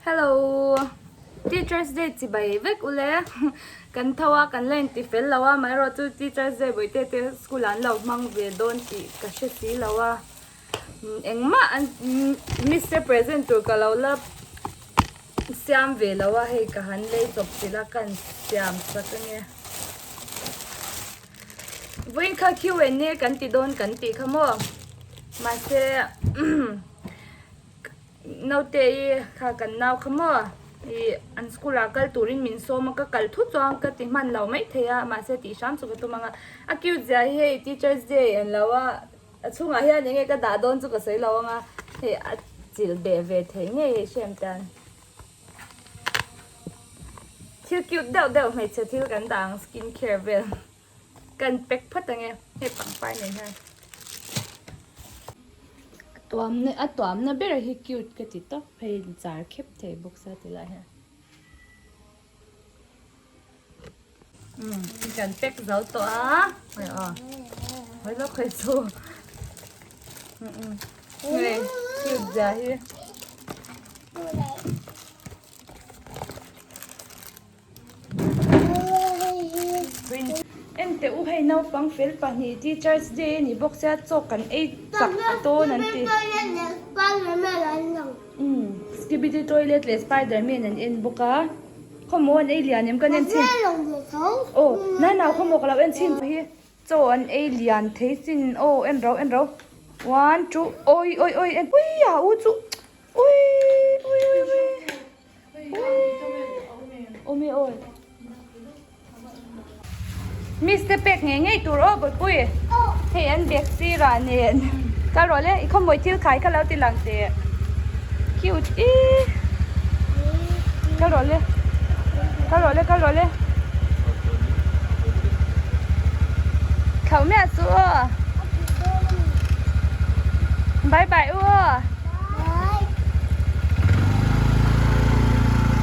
Hello Teachers Day chibai vek ule kan tho a kan la inti fel lo a amaherawh chu Teachers Day bawihte te school ah an lo hmang ve dawn tih ka hre si lo a engmah an miss te present tur ka lo la siam ve lo a hei ka han lei chawp chilh a ka han siam sak ange vawiin kha Q and A kan ti dawn kan tih kha maw mahse Naute i kha kan nau kha maw ih an school ah kal turin min sawm a ka kal thut chuan ka ti hman lo mai thei a mahse tih hram chu ka tum ang a a cute zia hi hei teachers day an lo a a chhungah hian eng nge ka dah dawn chu ka sawi lo ang a hei a chilh beh ve thei ngei hei hrem tan thil cute deuh deuh hmeichhe thil kan dah ang skin care vel. Kan pack phawt ang e hei pangpar nen hian a tuamna a tuamna ber hi cute ka ti tawp hei char khep thei bawk sia ti lai hian umm kan pack zo tawh a hei aw hawi lawk hawi chu umm hei cute zia hi. Enteh u hei naupang fel pahnih teachers day a ni bawk sia chaw kan ei chak dawn an ti umm skibidi toilet leh spiderman an en bawk a khawmaw an ei lian em kan en chhin aw nana khawmaw ka lo en chhin hi chaw an ei lian thei sin aw en ro en ro one two awi awi awi en ui a u chu ui ui ui ui. Miss te pek ngei ngei tur aw Bawlpui hei an bag sirah nen kal rawh le i khawmawi thil khai kha lo ti lang teh cute i kal rawh le kal rawh le kal rawh le thlauh miah suh aw bye bye u aw.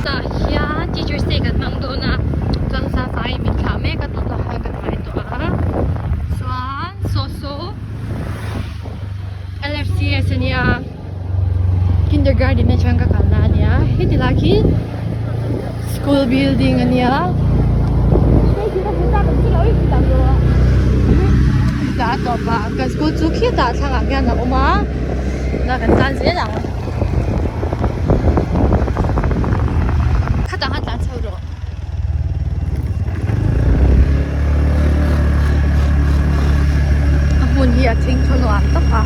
Tah hian teachers day kan hmang dawn a chuan sasai min thlah mek a tunah khan kan ngai tawh a chuan saw saw L F C S ania kindergarten atang ka kalna ania heti lai khi school building ania tah a tawp a kan school chu khitah thlangah khian a awm a tunah kan tan zel ang khatah khan tlan chho rawh. A hmun hi a thing thaw nuam tak a.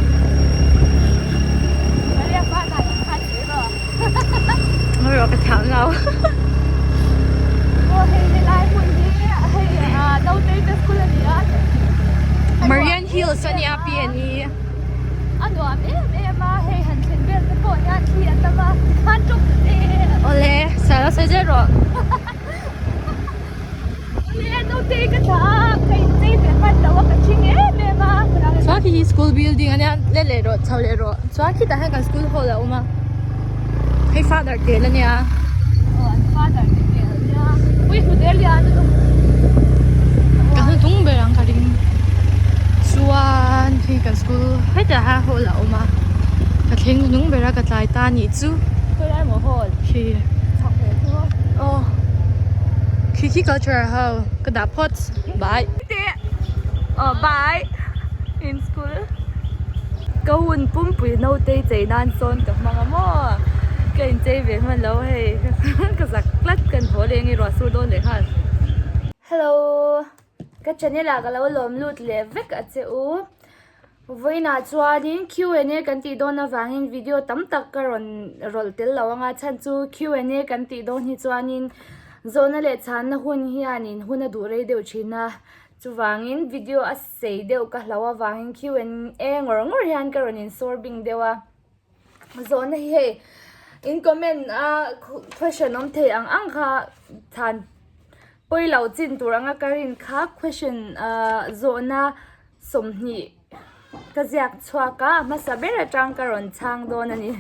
Rawh ka thiam lo. Marian Hills a nia P and E. A nuam em em a hei han thlen vel te pawh hian thli a tam a tikhan ṭawk ta che. Awle sala sawi zel rawh. Awle naute ka thlah a ka inchei ve hman lo a ka ṭhing em em a. Chuan khi hi school building a nia let leh rawh chho leh rawh chuan khitah hian kan school hall a awm a hei father tel a nia. Aw an father te tel a nia ui hnute lian lutuk. Ka hnuhnung ber ang ka ring chuan khi kan school hetah hian hall a awm a ka thleng hnuhnung ber a ka tlai ta anih chu. Khawilai maw hall? Khi. Chhak leh chu. Aw khi khi culture ho ka dah phawt bye. Aw bye in school ka hun pumpui naute chei nan sawn ka hmang a maw ka inchei ve hman lo hei ka zak tlat kan haw leh nge ruah sur dawn leh nghal. Hello ka channel ah ka lo lawm lut leh vek a che u vawiinah chuanin Q and A kan tih dawn avangin video tam tak ka rawn rawlh tel lo anga chhan chu Q and A kan tih dawn hi chuanin zawhna leh chhanna hun hianin hun a duh rei deuh thin a chuvangin video a sei deuh ka hlo avangin Q and A ngawr ngawr hian ka rawn insawr bing deuh a. Zawhna hi hei in comment a question awm thei ang ang kha chhan pawi lo chin tur anga ka rin kha question ah zawhna 20 ka ziak chhuak a a hmasa ber atang ka rawn chhang dawn a ni.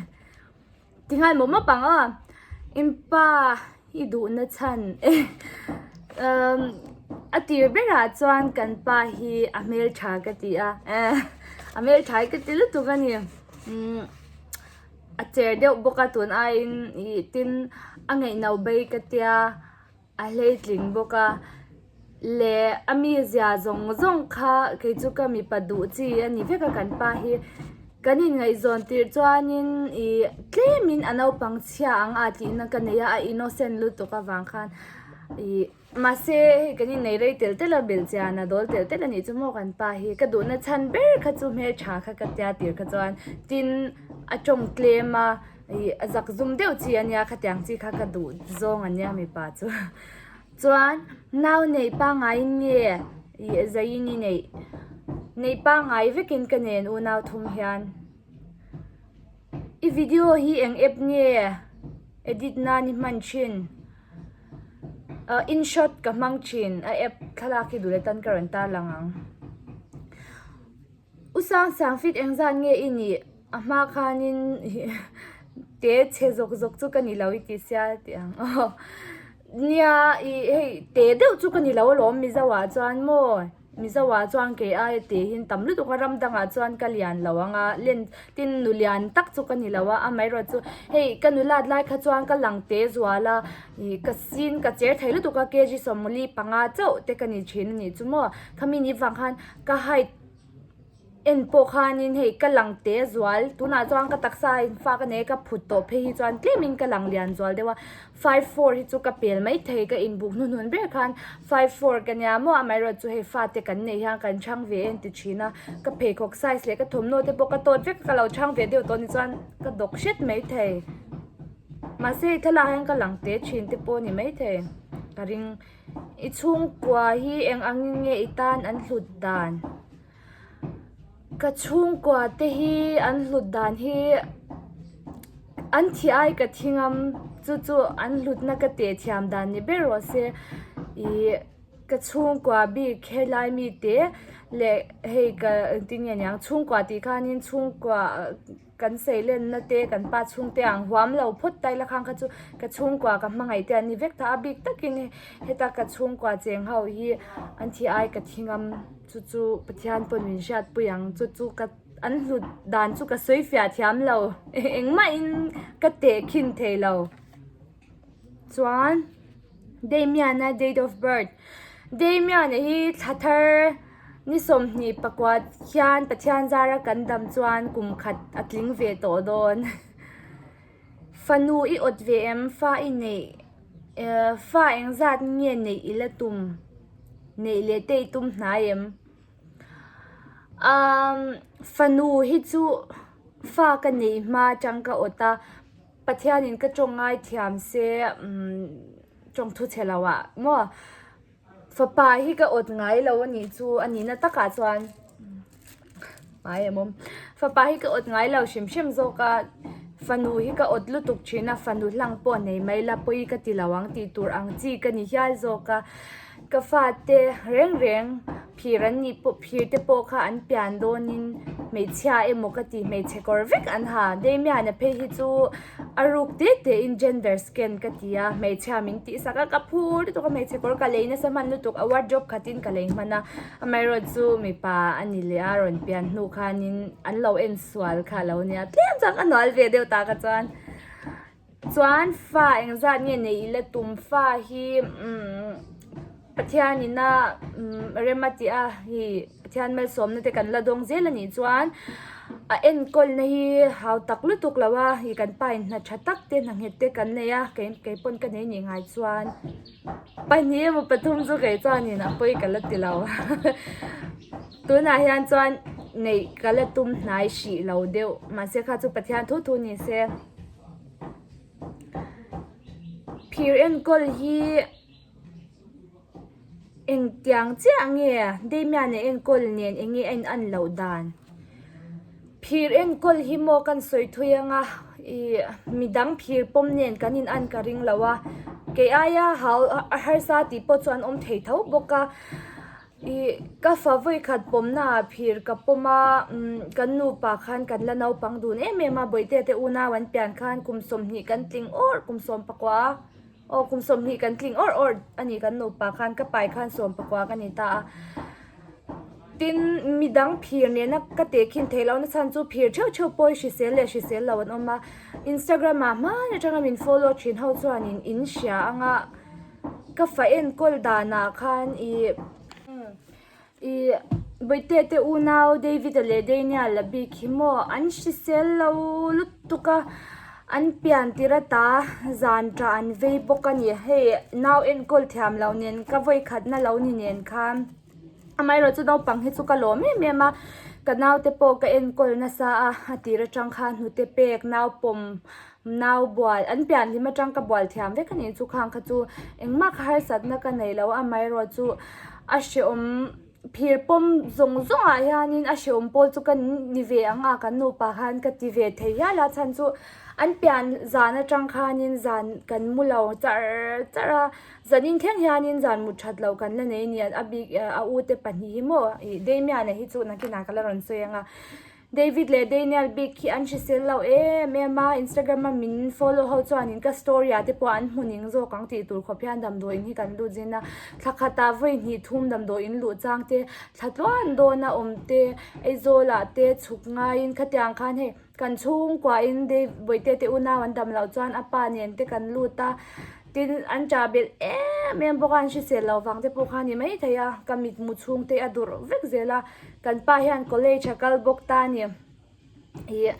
Tinghal mawp mawp ang aw inpa i duhna chhan umm a tir berah chuan kan pa hi a hmeltha ka ti a a hmeltha hi ka ti lutuk a ni umm. A cher deuh bawk a tun aiin ih tin a ngaihno bei ka tia a hleitling bawk a leh a mizia zawng zawng kha kei chu ka mipa duh chi a ni vek a kan pa hi kan inngaihzawn tirh chuanin ih tlemin a naupang chhia ang a tihna ka nei a a innocent lutuk avang khan ih. Mahse hei kan innei rei tel tel a belhchian a dawl tel tel a nih chu maw kan pa hi ka duhna chhan ber kha chu hmeltha kha ka tia tir kha chuan tin a tawng tlem a ih a zak zum deuh chi a nia khatiang chi kha ka duh zawng a nia mipa chu chuan nau neih pangaiin nge ih zaiin i neih neih pangai vekin ka nen unau thum hian i video hi eng app nge edit nan i hman thin. Ah inshot ka hmang thin a app thlalak hi duh leh tan ka rawn tar lang ang. U sang sang fit engzat nge i nih a hma khanin te chhe zawk zawk chu ka ni lo i ti sia tih ang aw nia ih hei te deuh chu ka ni lo alawm mizo ah chuan maw. Mizo ah chuan kei aia te hin tam lutuk a ram dangah chuan ka lian lo ang a len tin nu lian tak chu ka ni lo a amaherawh chu hei ka nulat lai kha chuan ka lang te zual a ih ka sin ka cher thei lutuk a kg sawmli panga chauh te ka ni thin a nih chu maw khami ni vang khan ka height En pawh khanin hei ka lang te zual tunah chuan ka taksa a in fak a nei a ka phut tawh phei hi chuan tlemin ka lang lian zual deuh a 54 hi chu ka pel maithei ka inbuk hnuhnun ber khan 54 ka nia maw amaherawhchu hei fate kan neih hian kan chhang ve en ti thin a ka pheikhawk size leh ka thawmhnaw te pawh ka tawt vek a ka lo chhang ve deuh tawh ni chuan ka dawk hret maithei mahse hei thlalak hian ka lang te thin te pawh a ni maithei ka ring i chhungkua hi eng angin nge i tan an hlut dan. Ka chhungkua te hi an hlut dan hi an thi ai ka thi ngam chu chu an hlutna ka teh thiam dan ni ber rawh se ih ka chhungkua bik helai mite leh hei ka engtin nge niang chhungkua tih khanin chhungkua. Kan seilenna te kan pa chhungte ang huam lo phawt ta ila khang kha chu ka chhungkua ka hmangaih te an ni vek ta a bik takin heta ka chhungkua cheng ho hi an thi ai ka thi ngam chu chu Pathian pawn min hriatpui ang chu chu ka an hlut dan chu ka sawi fiah thiam lo engmahin ka tehkhin thei lo. Chuan Damian-a date of birth Damian-a hi thla thar ni 24 hian Pathian zara kan dam chuan kum khat a tling ve tawh dawn. Fanu i awt ve em fa i neih eh fa engzat nge neih i la tum neih leh te i tum hnai em umm fanu hi chu fa ka neih hma atang ka awt a. Pathianin ka tawng ngai thiam se umm tawng thu chhe lo ah maw fapa hi ka awt ngai lo a nih chu a nihna takah chuan hmai em awm fapa hi ka awt ngai lo hrim hrim zawk a fanu hi ka awt lutuk thin a fanu hlang pawh nei mai la pawi ka ti lo ang tih tur ang chi ka ni hial zawk a ka fate reng reng phir an nih pawh phir te pawh kha an pian dawnin hmeichhia emaw ka ti hmeichhe kawr vek an ha Damian-a phei hi chu a ruk te te in gender scan ka ti a hmeichhia min tih sak a ka phur lutuk a hmeichhe kawr ka lei nasa hman lutuk a wardrobe khatin ka lei hman a amaherawhchu mipa a ni leh a rawn pian hnu khanin an lo en sual kha a lo nia tlem chuan ka hnual ve deuh tak a chuan. Chuan fa engzat nge neih ila tum fa hi umm Pathian ina umm rem a tih a hei Pathian malsawmna te kan la dawng zel a nih chuan a enkawl na hi hau tak lutuk lo a hei kan pa in hna tha tak te hna nghet te kan nei a kei kei pawn ka nei nih ngai chuan pahnih emaw pathum chu kei chuanin a pawi ka la ti lo tunah hian chuan neih ka la tum hnai hrih lo deuh mahse kha chu Pathian thu thu ni se. Phir enkawl hi engtiang chiah nge Damian-a enkawl nen eng nge a in an loh dan phir enkawl hi maw kan sawi thui anga ih midang phir pawm nen kan in an ka ring lo a kei aia hau a harsa tih pawh chu an awm thei tho bawk a. Ih ka fa vawikhat pawmna ah phir ka pawm a umm kan nupa khan kan la naupang dun em em a bawihtea te unau an pian khan kum 20 kan tling awrh kum 19 aw kum 20 kan tling awrh awrh a ni kan nupa khan ka pai khan 19 ka ni ta a. Tin, midang phir nena ka tehkhin theih lohna chhan chu phir theuh theuh pawh hi hrisel leh hrisel lo an awm a. Instagram ah hman atanga min follow thin ho chuanin in hria anga ka fa enkawl danah khan ih ih Bawihte te unau David-a leh Daniel-a bik hi maw an hrisel lo lutuk a, an pian tir ata zan tah an vei bawk a ni. Hei nau enkawl thiam loh nen ka vawikhatna lo ni nen khan. Amaherawhchu naupang hi chu ka lawm em em a, ka naute pawh ka enkawl nasa a, a tir atang khan hnute pek, nau pawm, nau bual, an pian hlim atang ka bual thiam vek a nih chu khang kha chu engmah kha harsatna ka nei lo a, amaherawhchu a hrehawm phir pawm zawng zawng ah hianin a hrehawm pawl chu ka ni ve ang a, kan nupa khan ka ti ve thei hial a chhan chu an pian zan atang khanin zan kan mu lo char char a. Zanin thleng hianin zan mut that loh kan la nei nia, a bik a u te pahnih hi maw ih Damian-a hi chu nakinah ka la rawn sawi ang a, David leh Daniel bik hi an hrisel lo em em a, Instagram a min follow ho chuanin ka story ah te pawh an hmu ning zawk ang tih tur khawp hian damdawiin hi kan lut zin a, thla khatah vawi hnih thum damdawiin luh chang te, thla tluan dawna awm te, Aizawl ah te chhuk ngaiin khatiang khan hei kan chhungkuain Dave Bawihte te unau an dam loh chuan a pa nen te kan lut a, tin an ṭah belh em em bawk a, an hrisel loh vang te pawh kha a ni maithei a, ka mitmu chhung te a durh vek zel a, kan pa hian college a kal bawk ta a ni. Ih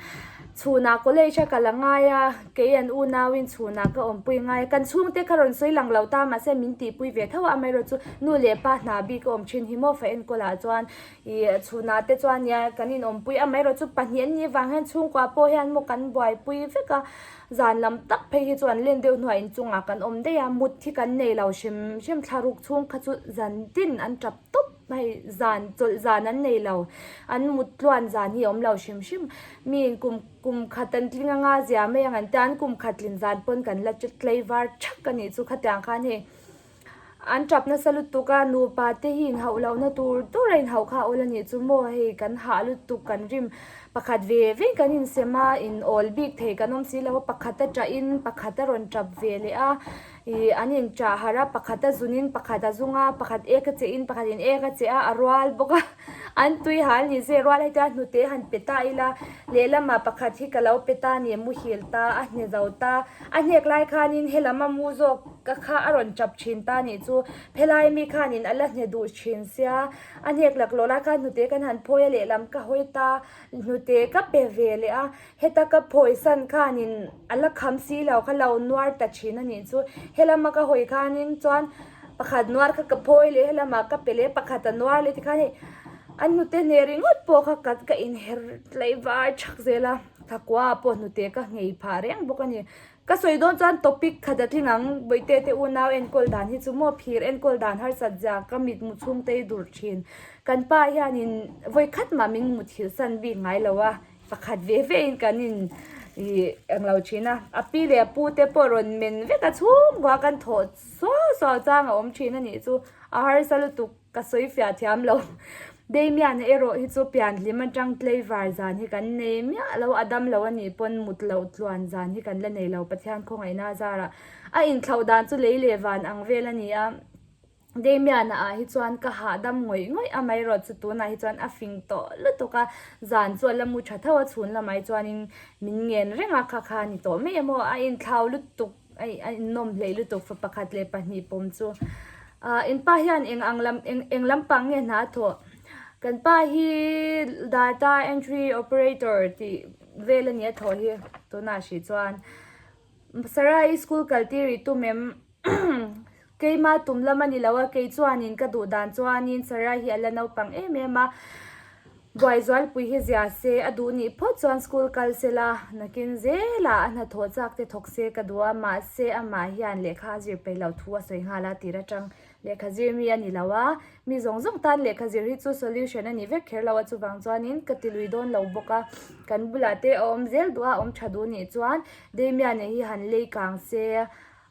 chhunah college a kal a ngai a, kei an unauin chhunah ka awmpui ngai a, kan chhungte kha rawn sawi lang lo ta mahse min tihpui ve tho a, amaherawhchu chu nu leh pa hna bik a awm thin hi maw fa enkawl ah chuan Ih chhunah te chuan nia kan inawmpui a amaherawhchu pahnih an nih vang hian chhungkua pawh hian maw kan buaipui vek a, zan lam tak phei hi chu an len deuh hnuah inchungah kan awm daih a, mut hi kan nei lo hrim hrim thlaruk chhung kha chu zan tin an tap tawp hei zan chawlh zan an nei lo an mut tluan zan hi a awm lo hrim hrim mi kum kum khat an tling anga zia mai ang an tia an kum khat tlin zan pawn kan la tlaivar thak a nih chu khatiang khan hei. An tap nasa lutuk a, nupa te hi inhauh lohna tur tur a inhauh kha a awl a nih chu maw hei kan hah lutuk kan rim pakhat ve ve kan insem a in awl bik thei kan awm si lo a pakhat a tah in pakhat a rawn tap ve leh a ih an in tah harh a pakhat a zun in pakhat a zung a pakhat ek a cheh in pakhat in ek a cheh a a rual bawk a an tui hal ni se rual heti a hnute han pe ta ila lehlamah pakhat hi ka lo pe ta a ni muhil ta a hne zo ta a hnek lai khanin helam a mu zawk. Ka kha a rawn tap thin ta nih chu phelai mi khanin a la hne duh thin sia, a hnek laklawh lai khan hnute kan han phawi a lehlam ka hawi ta, hnute ka pe ve leh a, heta ka phawi san khanin a la kham si lo kha lo nuar ta thin a nih chu, helama ka hawi khanin chuan pakhat nuar kha ka phawi leh helamah ka pe leh pakhat a nuar leh tikhan hei an hnute hne ringawt pawh kha ka ka inher tlai var thak zel a, thakua pawh hnute ka nghei phah reng bawk a ni. Ka sawi dawn chuan topic khat a tling ang, Bawihte te unau enkawl dan hi chu maw phir enkawl dan harsat zia ka mit mu chhung te i dur thin. Kan pa hianin vawi khat mah min muthilh san bik ngai lo a, pakhat ve ve in kan in ih englo thin a, a pi leh a pu te pawh rawn men vek a chhungkua kan thawh suau suau chang a awm thin a nih chu a harsa lutuk. Ka sawi fiah thiam lo. Damian erawh hi chu pian hlim atang tlaivar zan hi kan nei miah lo, a dam lo a nih pawn mut loh tluan zan hi kan la nei lo Pathian khawngaihna a zarah. A inthlauh dan chu lei leh van ang vel a ni a, Damian ah hi chuan ka hahdam ngawih ngawih a amaherawh chu tunah hi chuan a fing tawh lutuk a, zan chu a la mu tha tho a chhun lamah hi chuanin min ngen reng a kha kha a ni tawh mai emaw a inthlau lutuk. A innawm hleih lutuk fa pakhat leh pahnih pawm chu. Ah in pa hian eng ang lam eng eng lampang nge hna a thawh? Kan pa hi data entry operator tih vel a ni a thawh hi tunah hrih chuan. Sarai school kal tir i tum em? Keima tum lam a ni lo a, kei chuanin ka duh dan chuanin Sarai hi a la naupang em em a. Buai zualpui hi zia se, a duh nih phawt chuan school kal se la, nakin zelah a hnathawh chak te thawk se ka duh a, mahse amah hian lehkha a zir peih loh thu a sawi nghal a, tir atang lehkha zir mi a ni lo a, mi zawng zawng tan lehkha zir hi chu solution a ni vek kher lo a, chuvang chuanin ka ti lui dawn lo bawk a, kan bulah te a awm zel duh a, a awm tha duh nih chuan Damian-a hi han lei kang se.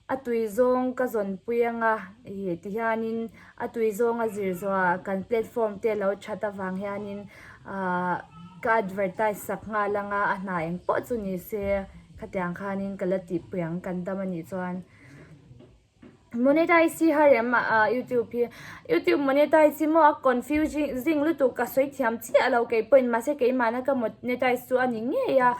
A tui zawng ka zawnpui anga ih ti hianin a tui zawng a zir zawhah kan platform te lo that avang hianin ahh ka advertise sak nghal anga a hna eng pawh chu ni se khatiang khanin ka la tihpui ang kan dam anih chuan. Monetize hi har em ah youtube hi youtube monetize hi maw a confusing lutuk ka sawi thiam chiah lo kei pawhin mahse keimahna ka monetize chu a ni ngei a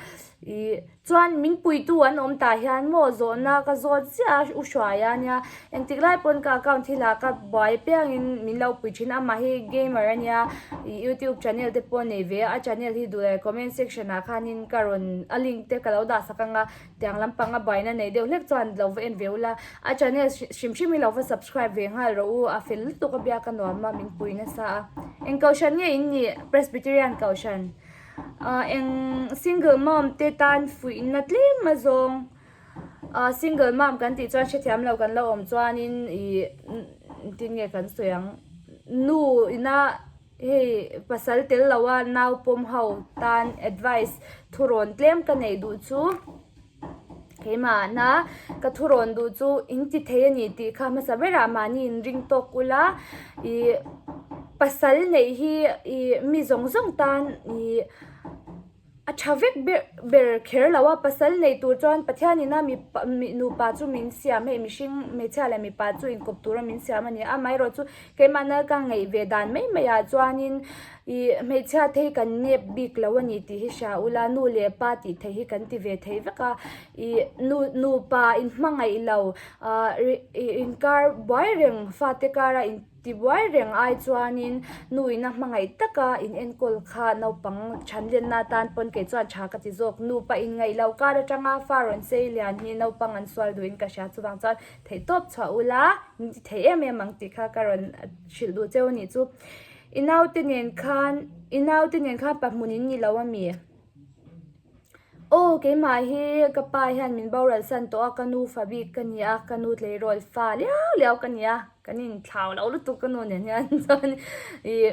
ih chuan min puitu an awm tah hian maw zawhna ka zawt chiah a u hruai a nia engtik lai pawn ka account hi lah ka buai apiangin min lo pui thin a amah hi gamer a nia ih youtube channel te pawh a nei ve a a channel hi duh leh comment section ah khanin ka rawn a link te ka lo dah sak ang a. Tiang lampanga buaina nei deuh hlek chuan lo va en ve ula, a channel hrim hrim hi lo va subscribe ve nghal rawh u, a fel lutuk a biak a nuam a min pui nasa a. Eng kohhran nge in nih Presbyterian kohhran? Ahh eng single mom te tan fuihna tlem a zawng ahh single mom kan tih chuan hrethiam lo kan lo awm chuanin ih engtin nge kan sawi ang nu ina Hei pasal tel lo a nau pawm ho tan advice thurawn tlem ka neih duh chu keimahna ka thurawn duh chu in ti thei a ni tih kha hmasa berah mahni in ring tawk ula ih pasal neih hi ih mi zawng zawng tan ih. A tha vek ber ber kher lo a, pasal nei tur chuan Pathianin a mipa nupa chu min siam hei mihring hmeichhia leh mipa chu inkawp tura min siam a ni a, amaherawhchu chu keimahna ka ngaih ve dan mai mai ah chuanin ih hmeichhia te hi kan nep bik lo a ni tih hi hria ula nu leh pa tih theih hi kan ti ve thei vek a, ih nu nupa inhmangaih lo ah inkar buai reng fate kara in. Tibuai reng ai chuanin nu ina hmangaih taka in enkawl kha naupang chhan lenna atan pawn kei chuan tha ka ti zawk. Nupa inngaih loh kar atanga fa rawn sei lian hi naupang an sual duhin ka hria chuvang chuan theihtawp chhuah ula min ti thei em em ang tih kha ka rawn hrilh duh cheu a nih chu. I naute nen khan i naute nen khan pahmun in ni lo ami? Aw keimah hi ka pa hian min boral san tawh a ka nu fa bik ka ni a ka nu tleirawl fa liau liau ka ni a kan inthlau lo lutuk ka nu nen hian chuan ih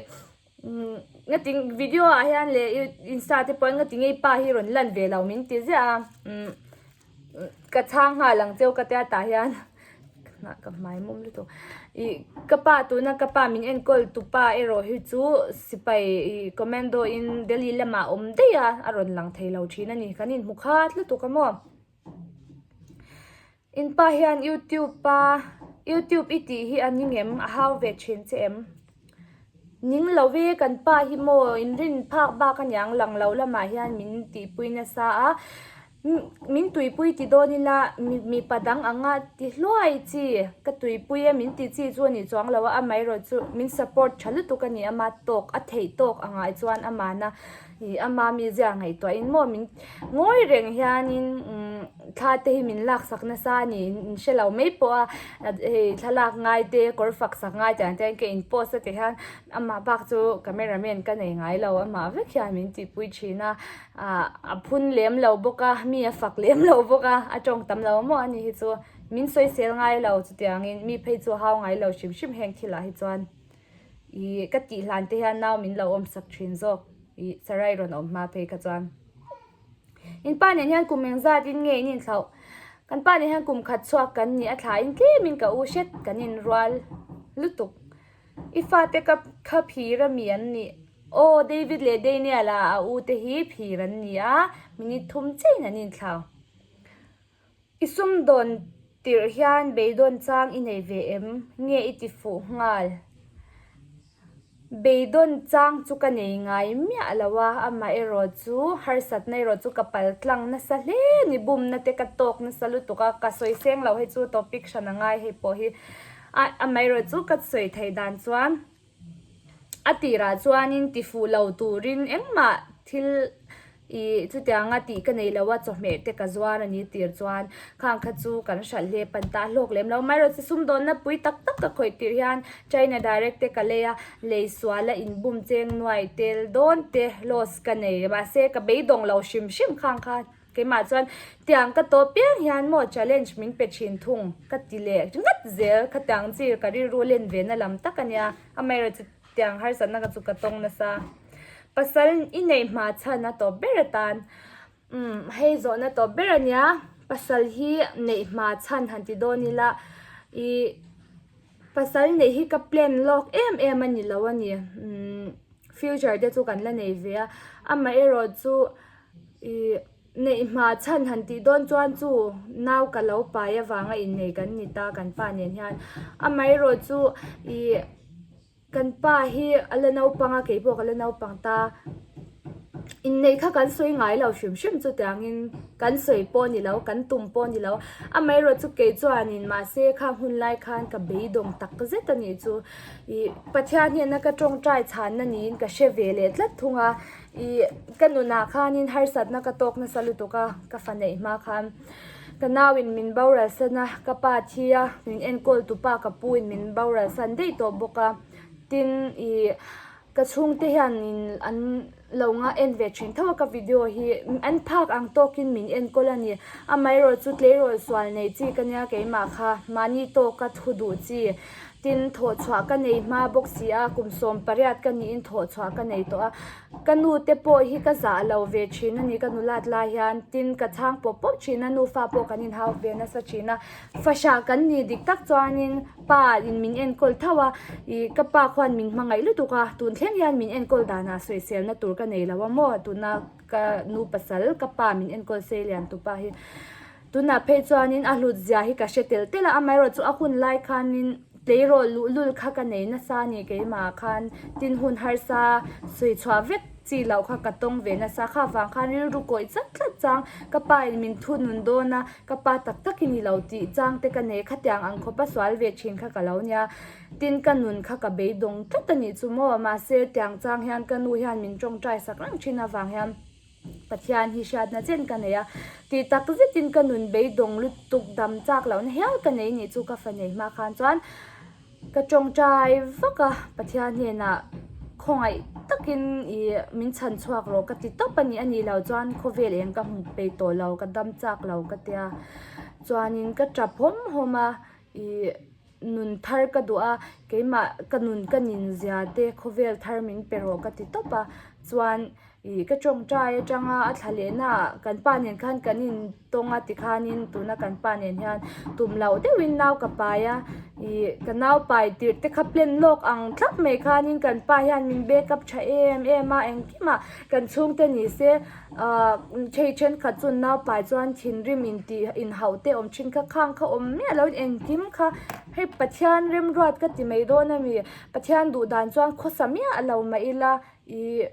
ngating video ah hian leh insta te pawh ngating nge i pa hi rawn lan ve lo min ti ziah a umm. Ka chhang nghal ang cheu ka tia tah hian ka hmai mawm lutuk ih ka pa tuna ka pa min enkawl tu pa erawh hi chu sipai ih commando in Delhi lamah a awm daih a a rawn lang thei lo thin a ni kan inhmu khat lutuk a maw in pa hian youtube a youtube i tih hi a ni ngem a hau ve thin che em. Ning lo e kan pa hi maw inrin phak bak a niang lang lo lamah hian min tihpui nasa a min tuipui ti dawn ila mipa dang anga ti hluai chi ka tuipui e min ti chi chu a nih chuang lo a amaherawhchu min support tha lutuk a ni ama tawk a theih tawk angah chuan amahna ih ama mizia ngaihtuahin maw min ngawi reng hianin umm thla te hi min laksak nasa a ni in hre lo mai pawh a hei thlalak ngai te kawr fak sak ngai te ang te hian ka in post a ti hian amah bak chu camera man ka nei ngai lo amah vek hian min tihpui thin a ah a phun lem lo bawk a mi a fak lem lo bawk a a tawng tam lo maw ani hi chu min sawisel ngai lo chutiangin mi phei chu a hau ngai lo hrim hrim heng thil ah hi chuan. Ih ka tih hlan te hian nau min lo awm sak thin zawk ih sarai rawn awm hma phei kha chuan in pa nen hian kum engzat in nge in inthlauh kan pa nen hian kum khat chhuak kan nih a thla in tlem in ka u hret kan inrual lutuk i fate ka kha phir ami an nih aw David leh Daniel a a u te hi phir an ni a minute thum chiahin an inthlau. I sumdawn tirh hian beidawn chang i nei ve em? Nge i ti fuh nghal? Beidawn chang chu ka nei ngai miah lo a, amaherawh chu harsatna erawh chu ka pal tlang nasa hle ni, bumna te ka tawk nasa lutuk a, ka sawi seng lo hei chu topic hran a ngai hei pawh hi a, amaherawh chu ka sawi theih dan chuan A tirah chuanin ti fuh lo turin engmah thil ih chutianga tih ka nei lo a, chawhmeh te ka zuar a ni tir chuan khang kha chu kan hralh hle pan ta hlawk lem lo. Amaherawhchu sumdawnna pui tak tak ka khawih tirh hian China direct te ka lei a, lei suala inbum cheng nuai tel dawn te loss ka nei mahse ka beidawng lo hrim hrim khang kha. Keimah chuan tiang ka tawp piang hian maw challenge min pe thin thung ka ti leh ngat zel khatiang chi ka rilru len ve na lam tak a nia amaherawhchu tiang harsatna ka chu ka tawng nasa pasal i neih hma chhan a tawp ber atan umm hei zawhna tawp ber a nia pasal hi neih hma chhan han ti dawn ila ih pasal neih hi ka plan lawk em em a ni lo a ni umm future te chu kan la nei ve a amaherawhchu. Ih. Neih hma chhan han tih dawn chuan chu nau ka lo pai avanga innei kan ni ta kan pa nen hian. Amaherawh chu ih kan pa hi a la naupang a keipawh ka la naupang ta. Inneih kha kan sawi ngai lo hrim hrim chutiangin kan sawi pawh a ni lo kan tum pawh a ni lo. Amaherawh chu kei chuanin mahse khang hun lai khan ka beidawng tak zet a nih chu. Ih Pathian hnena ka tawngtai chhanna niin ka hre ve leh tlat thung a. Ih ka nunah khanin harsatna ka tawk nasa lutuk a, ka fa neih hma khan ka nauin min boral san a, ka pa thi a, min enkawl tu pa ka pu in min boral san daih tawh bawk a, tin ih ka chhungte hianin an lo nga en ve thin tho a ka video hi an phak ang tawkin min enkawl a ni, amaherawh chu tleirawl sual nei chi ka nia keimah kha mahni tawka thu duh chi. Tin, thawhchhuah ka nei hma bawk si a, kum 18 ka niin thawhchhuah ka nei tawh a. Ka nu te pawh hi ka zah lo ve thin a ni, ka nu lat lai hian. Tin, ka chhang pawp pawp thin a, nufa pawh kan inhau ve nasa thin a. Fahrah kan ni dik tak chuanin pa in min enkawl tho a, ih ka pa khuan min hmangaih lutuk a, tun thleng hian min enkawl danah sawiselna tur ka nei lo a maw, tuna ka nu pasal ka pa min enkawl sei lian tupa hi. Tunah phei chuanin a hlut zia hi ka hre tel tel a, amaherawh chu a hun lai khanin tleirawl luhlul kha ka nei nasa a ni keimah khan tin hun harsa sawi chhuah vek chi loh kha ka tawng ve nasa kha vang khan rilru kawih chat tlat chang ka pa in min thu nun dawn a ka pa tak tak in i lo tih chang te ka nei khatiang ang khawp a sual ve thin kha ka lo nia tin ka nun kha ka beidawng tlat a nih chu maw mahse tiang chang hian ka nu hian min tawngtai sak reng thin avang hian. Pathian hi hriatna chen ka nei a, tih tak zetin ka nun beidawng lutuk dam chak lohna hial ka nei nih chu ka fa nei hma khan chuan ka tawngtai vak a, Pathian hnenah khawngaih takin ih min chhan chhuak rawh ka ti tawp a ni, a nih loh chuan khawvel eng ka hmu peih tawh lo ka dam chak lo ka tia chuanin ka tap hawm hawm a ih nun thar ka duh a, keimah ka nun ka nin zia te khawvel thar min pe rawh ka ti tawp a chuan. Ih ka tawngtai atanga a thla lehna ah kan pa nen khan kan in tawng a tikhanin tuna kan pa nen hian tum loh deuhin nau ka pai a ih ka nau pai tirh te kha plan lawk ang thlap mai khanin kan pa hian min back up tha em em a engkimah kan chhungte ni se ah thei thenkhat chu nau pai chuan thinrim intih inhauh te awm thin kha khang kha awm miah loin engkim kha hei Pathian remruat ka ti mai dawn a mi Pathian duh dan chuan khawsa miah lo mah ila. Ih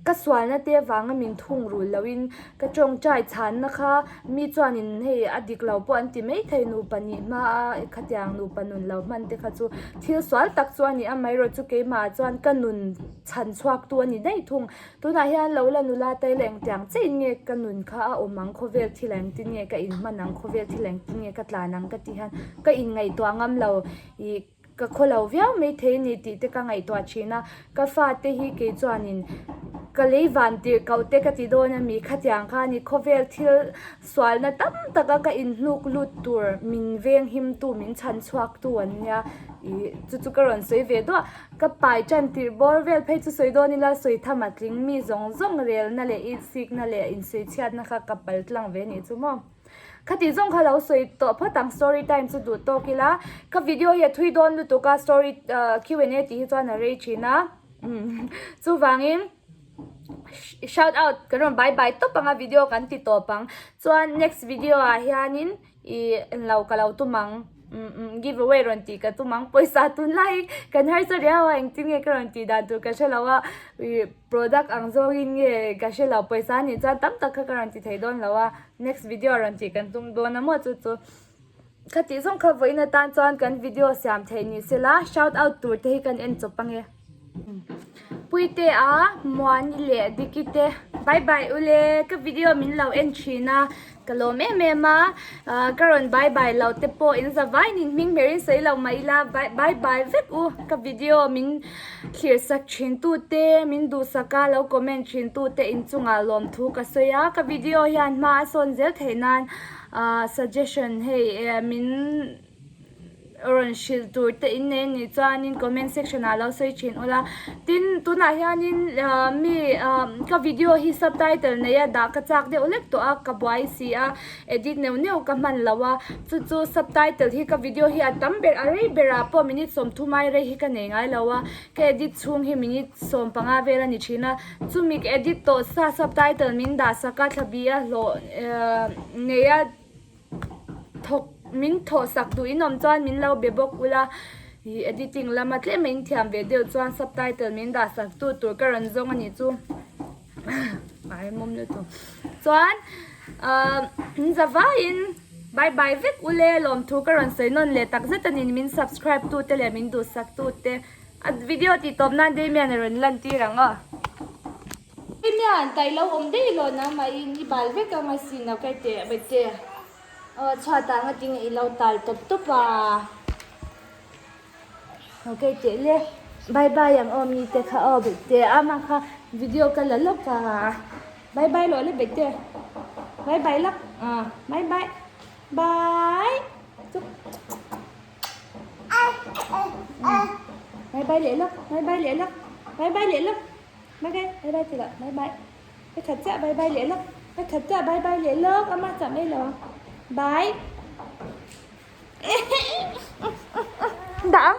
ka sualna te avanga min thung rul loin ka tawngtai chhanna kha mi chuanin hei a dik lo pawh an ti maithei nupa nih hma a khatiang nupa nun lo hman te kha chu thil sual tak chu a ni a amaherawh chu keimah chuan ka nun chhan chhuak tu a ni daih thung tunah hian lo la nula te la engtiang chiah in nge ka nun kha a awm ang khawvel thil engtin nge ka inhman ang khawvel thil engtin nge ka tlan ang ka tih hian ka inngaihtuah ngam lo ih. Ka khaw lo viau mai thei a ni tih te ka ngaihtuah thin a, ka fate hi kei chuanin ka lei van tirh koh te ka ti dawn a mi khatiang kha a ni, khawvel thil sualna tam taka ka inhnuk lut tur min veng him tu min chhan chhuak tu an nia ih chu chu ka rawn sawi ve duah, ka pai tan tirh bawr vel phei chu sawi dawn ila sawi tham a tling mi zawng zawng relna leh insikna leh insawi chhiatna kha ka pal tlang ve a nih chu maw. Khati zawng kha lo sawi tawh phawt ang story time chu duh tawk ila ka video hi a thui dawn lutuk a story Q and A tih hi chuan a rei thin a chuvangin shout out kan rawn bye bye tawp ang a video kan ti tawp ang chuan next video ah hianin ih englo ka lo tum ang give away rawn tih ka tum ang pawisa tunlai kan harsa riau a engtin nge ka rawn tih dan tur ka hrelo a ih. Product ang zawngin nge ka hre lo pawisa anih chuan tam tak kha ka rawn ti thei dawn lo a next video rawn tih kan tum dawn a maw chu chu khatih zawng kha vawiin atan chuan kan video siam theih ni sela shout out tur te hi kan en chawp ange Puite a Muani leh Diki te bye bye ule ka video min lo en thin a. Ka lawm em em a, ka rawn bye bye lo te pawh in za vai nin hming hmer in sawi lo mah ila bye bye vek u ka video min thlir sak thin tu te min duhsak a lo comment thin tu te in chungah lawmthu ka sawi a ka video hian hma a sawn zel theih nan suggestion hei min. rawn hrilh tur te in nei anih chuanin comment section ah lo sawi thin ula tin tunah hianin ah mi ah ka video hi subtitle nei a dah ka chak deuh hlek tawh a ka buai si a edit neuh neuh ka hman lo a chu chu subtitle hi ka video hi a tam ber a rei berah pawh minute sawmthum ai rei hi ka nei ngai lo a ka edit chhung hi minute sawmpanga vel a ni thin a chumi ka edit tawh sa subtitle min dah sak a thla bi a hlawh ah nei a. Thawk min thawh sak duh in awm chuan min lo be bawk ula ih editing lama tlem a in thiam ve deuh chuan subtitle min dah sak tu tur ka rawn zawng a nih chu a mawm lutuk chuan ahh in za vaiin bye bye vek ule lawmthu ka rawn sawi nawn leh tak zet a ni min subscribe tu te leh min duhsak tu te a video tih tawp nan Damian a rawn lan tir ang aw. Damian tai lo awm daih lo nang mah in i bal vek ang asin a kai teh mai te aw chhuat ah nga tinge i lo tal tawp tawp a aw kai teh le bye bye ang aw mi te kha aw beh te ama kha video ka la lawk a bye bye lawh le beh te bye bye lak a bye bye bye chuk. Bye bye leh lawk bye bye leh lawk bye bye leh lawk bye bye bye bye tilo bye bye ka khat chiah bye bye leh lawk ka khat chiah bye bye leh lawk ama chah mai lo ang bye dah ang.